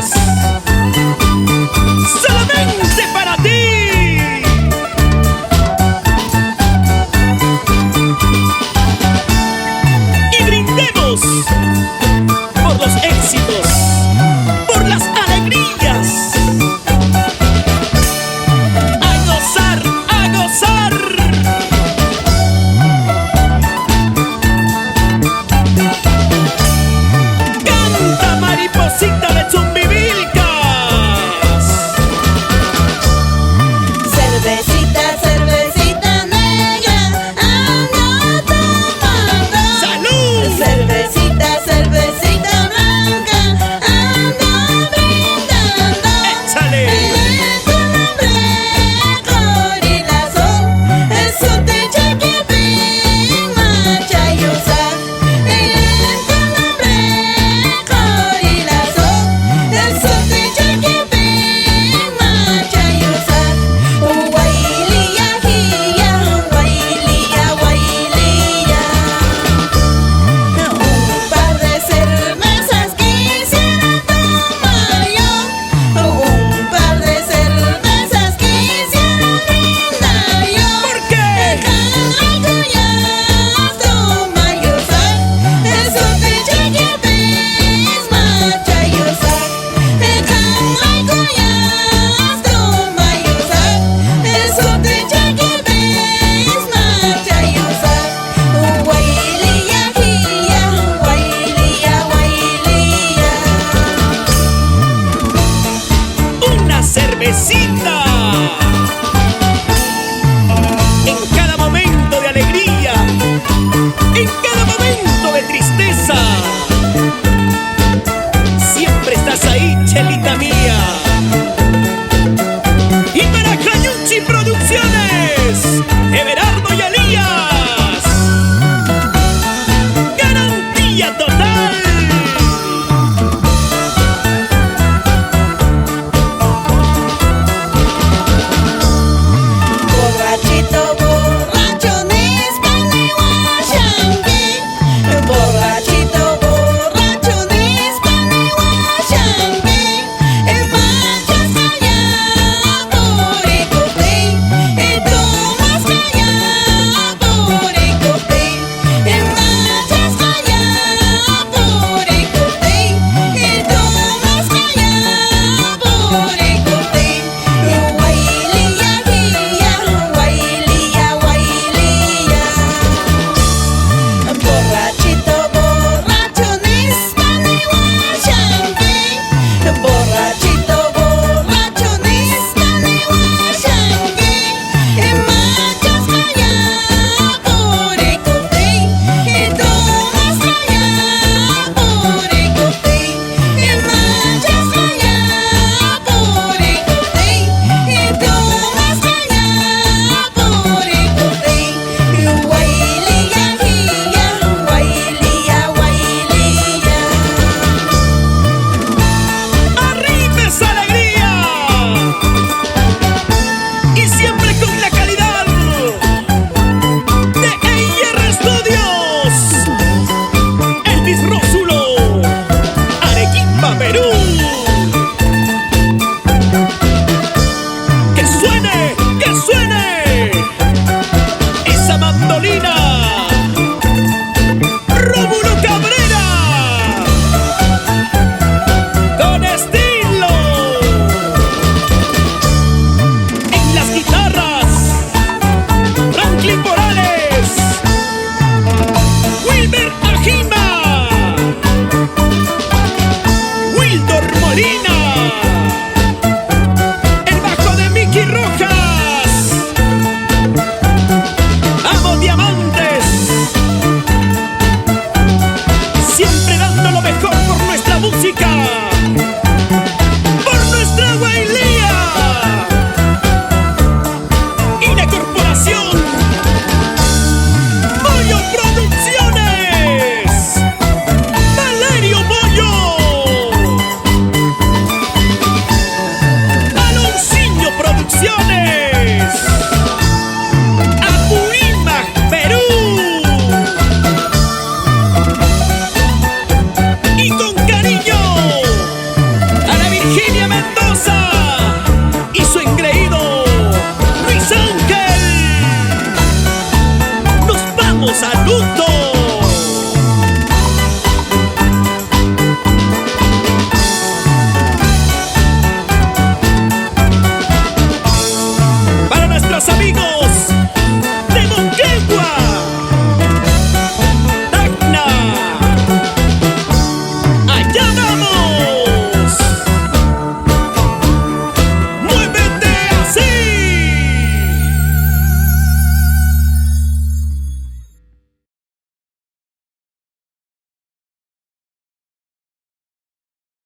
Producciones. Solamente para ti. Y brindemos por los éxitos, por las alegrías. A gozar, a gozar. Canta, mariposita de Chumbivilcas. Cervecita, cervecita negra, ando tomando. ¡Salud! Cervecita, cervecita blanca, ando brindando. ¡Échale! En tu nombre, corazón, En tu nombre, corazón, Un par de cervezas quisiera tomar yo, un par de cervezas quisiera brindar yo. ¿Por qué? Una cervecita. En cada momento de alegría, en cada momento de tristeza, siempre estás ahí, chelita mía. Y para Jayuchi Producciones, Everardo y Elías, garantía total. Borrachito, borracho, nispa-niwashanki. Borrachito, borracho, nispa-niwashanki. Machasqalla purikuptin, tomasqalla purikuptin. Machasqalla purikuptin, tomasqalla purikuptin. Wayliya hiya, wayliya, wayliya. Borrachito, borracho, nispa-niwashanki. Borrachito, borracho, nispa-niwashanki. Machasqalla purikuptin, tomasqalla purikuptin. Machasqalla purikuptin, tomasqalla purikuptin. Wayliya hiya, wayliya, wayliya. ¡Arriba esa alegría! Y siempre con la calidad de AR Studios. Elvis Rósulo, Arequipa, Perú. ¡Que suene! ¡Que suene! ¡Esa mandolina! ¡Rómulo Cabrera! ¡Con estilo! En las guitarras, Franklin Morales, Wilber Ajima, Wildor Molina, el bajo de Mickey Rojas, Amo Diamantes, siempre dando lo mejor.